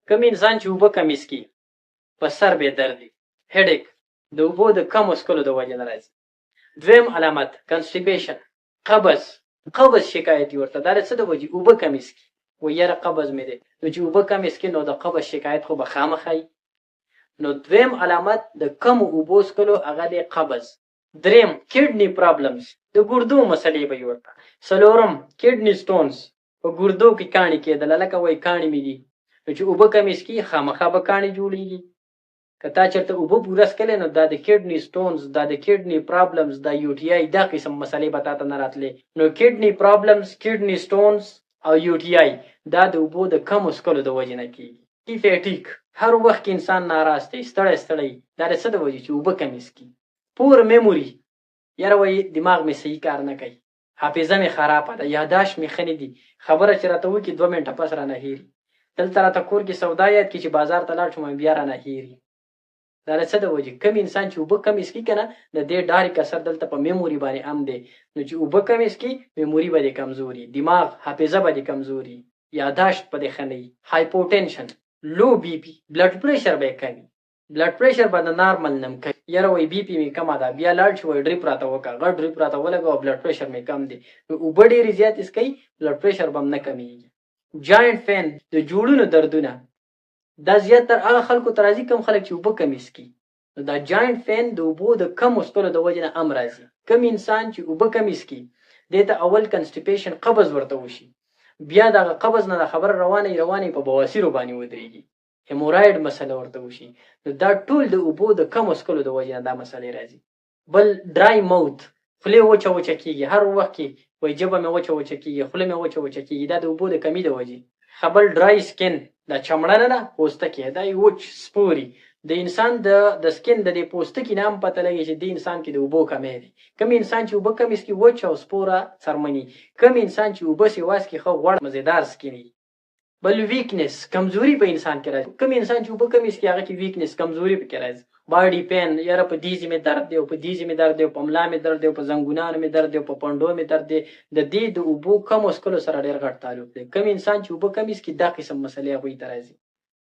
کوم انسان چې اوبه کمې څکي، په سر به یې درد وي، headache، د اوبو د کمو څکلو د وجې نه راځي. دویم علامت constipation، قبض، قبض شکایت وي ورته. دا د څه د وجې؟ اوبه کمې څکي، وایي یاره قبض مې دی. نو چې اوبه کمې څکي، نو د قبض شکایت خو به خامخا وي. نو دویم علامت د کمو اوبو څکلو هغه دی قبض. دریم kidney problems، د ګردو مسلې به وي ورته. څلورم kidney stones، په ګردو کې کاڼي کېدل، لکه وایي کاڼي مې دي. نو چې اوبه کمې څکي، خامخا به کاڼي جوړېږي. که تا چېرته اوبه پوره څکلې، نو دا د kidney stones، دا د kidney problems، دا UTI، دا قسم مسلې به تا ته نه راتلې. نو kidney problems، kidney stones او UTI دا د اوبو د کمو څکلو د وجې نه کېږي. fatigue، هر وخت کې انسان ناراض دی، ستړی ستړی، دا د څه د وجې؟ چې اوبه کمې څکي. poor memory، یاره وایي دماغ مې صحیح کار نه کوي، حافظه مې خرابه ده، یاداشت مې ښه نه دي، خبره چې راته وکړي 2 منټه پس رانه هېري. دلته راته کور کې سودا یاد کړي، چې بازار ته لاړ شم بیا رانه هېري. دا د څه د وجې؟ کم انسان چې اوبه کمې څکي که نه، د دې direct اثر دلته په memory باندې هم دی. نو چې اوبه کمې څکي، memory به دې کمزوري، دماغ حافظه به دې کمزوري، یاداشت به دې ښه نه وي. hypotension، low BP، blood pressure به یې کم وي، blood pressure به د نارمل نه کم. یاره وایي BP مې کمه ده، بیا لاړ شي وایي drip راته وکړه، غټ drip راته ولګوه، blood pressure مې کم دی. نو اوبه ډېرې زیاتې څکوي، blood pressure به هم نه کمیږي. joint pain، د جوړونو دردونه، دا زیاتر هغه خلکو ته راځي کوم خلک چې اوبه کمې څکي. نو دا joint pain د اوبو د کمو څکلو د وجې نه هم راځي. کم انسان چې اوبه کمې څکي، دې ته اول constipation، قبض ورته وشي، بیا دغه قبض نه د خبره روانه روانه په بواسیرو باندې ودرېږي، hemorrhoid مسله ورته وشي. نو دا ټول د اوبو د کمو څکلو د وجې نه دا مسلې راځي. بل dry mouth، خولې وچه وچه کېږي، هر وخت کې وایي ژبه مې وچه وچه کېږي، خوله مې وچه وچه کېږي، دا د اوبو د کمي د وجې. خبل dry skin، دا چمړه نه ده، پوستکی دا یې وچ سپوري. د انسان د skin، د دې پوستکي نه هم پته لګي چې د انسان کې د اوبو کمی دی. کوم انسان چې اوبه کمې څکي، وچ او سپوره څرمني. کوم انسان چې اوبه سیوا څکي، ښه غوړ مزیدار skin وي. بل weakness، کمزوري په انسان کې راځي. کوم انسان چې اوبه کمې څکي، هغه کې weakness، کمزوري پکې راځي. body pain، یاره په دې ځای مې درد دی، او په دې ځای مې درد دی، او په ملا مې درد دی، او په زنګونانو مې درد دی، او په پنډو مې درد دی. د دې د اوبو کمو څکلو سره ډېر غټ تعلق دی. کوم انسان چې اوبه کمې څکي، دا قسم مسلې هغوی ته راځي.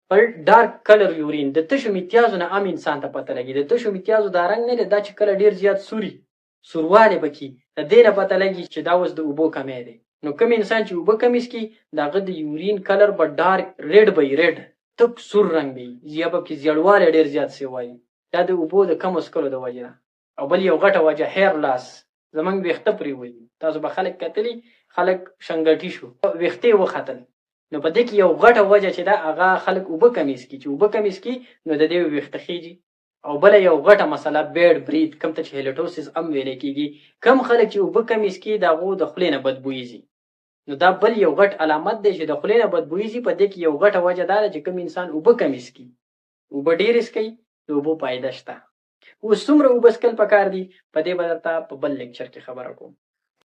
بل dark color urine، د تشو میتیازو نه هم انسان ته پته لګي. د تشو میتیازو دا رنګ نه دی، دا چې کله ډېر زیات سوري سوروالی پکې، د دې نه پته لګي چې دا اوس د اوبو کمی دی. نو کوم انسان چې اوبه کمې څکي، د هغه د urine color به dark red به وي، red، تک سور رنګ به وي، یا به پکې زیړوالی ډېر زیات سوی وي. دا د اوبو د کمو څکلو د وجې نه. او بل یو غټه وجه hair loss، زمونږ ویښته پرېوځي. تاسو به خلک کتلي، خلک شنګټي شو، ویښتې وختل. نو په دې کې یو غټه وجه چې ده، هغه خلک اوبه کمې څکي. چې اوبه کمې څکي، نو د دې ویښته خېږي. او بله یو غټه مسله bad breath، کوم ته چې halitosis هم ویل کېږي. کم خلک چې اوبه کمې څکي، د هغو د خولې نه بدبویي ځي. نو دا بل یو غټ علامت دی چې د خولې نه بدبویي ځي. په دې کې یو غټه وجه دا ده چې کوم انسان اوبه کمې څکي. اوبه ډېرې څکئ، د اوبو فایده شته. اوس څومره اوبه څکل پکار دي، په دې به درته په بل lecture کې خبره کوم.